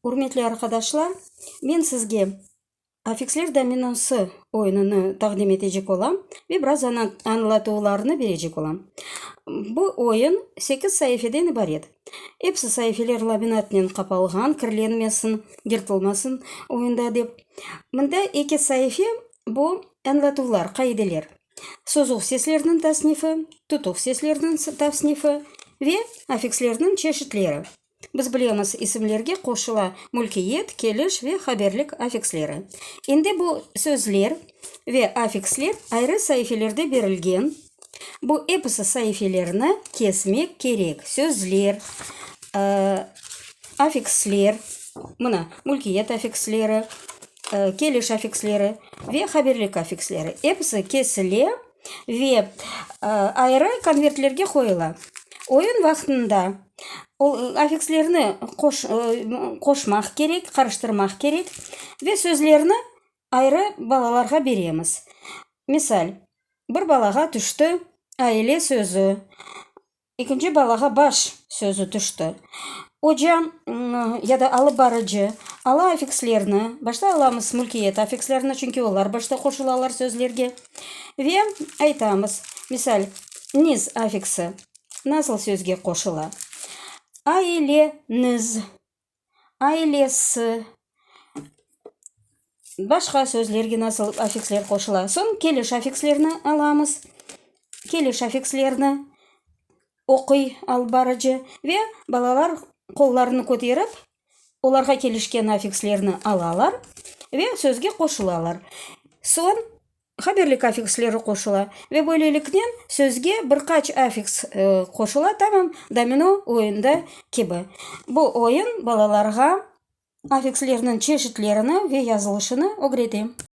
Ürmetli arqadaşlar, men sizge Afiksler dominosı oyunını taqdim etecek olam ve biraz añlatuvlarnı berecek olam. Bu oyun sekiz saifeden ibaret. Episi saifeler laminatnen qapalğan, kirlenmesin, yırtılmasın oyunda dep. Mında eki saife bu añlatuvlar, qaideler. Sozuq seslerniñ tasnifi, tutuq seslerniñ tasnifi ve afikslerniñ çeşitleri. Biz bilemiz, isimlerge qoşula mülkiyet, keliş ve haberlik afiksleri. Endi bu sözler ve afiksler ayrı saifelerde berilgen. Bu episi saifelerni kesmek kerek. Sözler, afiksler, mına, mülkiyet afiksleri, keliş afiksleri ve haberlik afiksleri, episi kesile ve ayrı konvertlerge qoyula. Oyun vaqtında afikslerni qoşmaq kerek, qarıştırmaq kerek ve sözlerni ayrı balalarğa beremiz. Misal, bir balağa tüşti aile sözü, Ekinci balağa baş sözü tüşti. Oca ya da alıp barıcı ala afikslerni, başta alamız mülkiyet afikslerini, çünki olar başta qoşulalar sözlerge, ve aytamız, misal, niz afiksi nasıl sözge qoşula? Aileniz. Ailesi, başqa sözlerge nasıl afiksler qoşula? Soñ keliş afikslerini alamız. Keliş afikslerini oquy alıp barıcı ve balalar qollarını köterip, olarğa kelişken afikslerni alalar ve sözge qoşulalar. Soñ Haberlik afiksleri qoşula ve böyleliknen sözge bir qaç afiks qoşula, tamam domino oyunda kibi. Bu oyun balalarğa afikslerniñ çeşitlerini ve yazılışını ögrete.